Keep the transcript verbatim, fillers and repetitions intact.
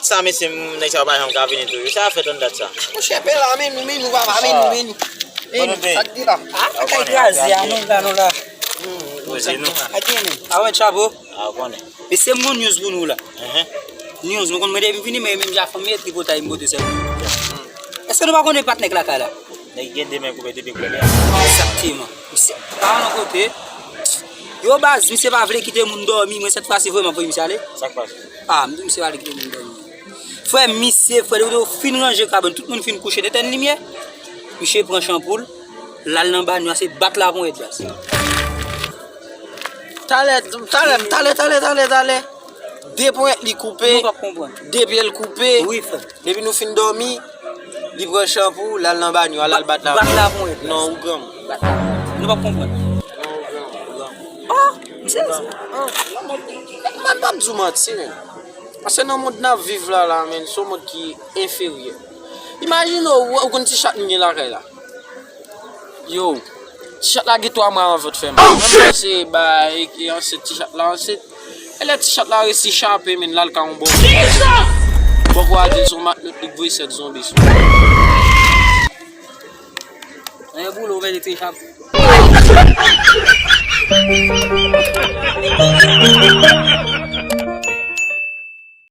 Sa, mesye, m, nèg sa yo pa janm ka vini tou. Sa fèt anndan sa. Monchè, pe la, men, men, nou pa, men, men. Men, sa k di la? Ah, sa kay kraze, a, nou la, nou la. Poze nou. A, gen, men. A, wè, chapo. A, konnen. Mesye, m gon news pou nou la. News, nou konn mwen depi m vini, men, men, m ja fanm ye, tripotay, m pote sèl. Èske nou pa konnen patnè k lakay la? Nèg gen de men koupe depi koulè. Egzakteman. Misye pa nan kote. Yo, baz, misye pa vle kite moun dòmi. Mwen, sèt fwa, se vrèman voye misye ale. Sa k pase? Ah, m di misye pa vle kite moun dòmi. Frè, misye, frè, yo fin ranje kabann. Tout moun fin kouche. Etèn limyè. Misye pran chanpou l. L al nan banyo a, se bat laponyèt, baz. Talè, talè, talè, talè, talè, talè. De ponyèt li koupe. Nou p ap konprann. De pye l koupe. Wi, frè. Depi nou fin dòmi, li pran chanpou, l al nan banyo a, l al bat la. Bat laponyèt. Non, ou granm. Bat laponyèt. Nou p ap konprann. Non, ou granm. Oh, misye. Ah, lanmò, man, p ap di w manti, men. Paske nan mond n ap viv la, la, men, se yon mond ki enferyè. Imajine w, ou konn ti chat m gen lakay la. Yo, ti chat la gen twa mwa anvan t fè mal. Mwen panse ba e, e ansent ti chat la ansent. E lè ti chat la resi chape, men l al ka yon bò. Bò pou al di l se yon matlot li k voye sèt zonbi sou. Anyen boule, ou mèt te chape.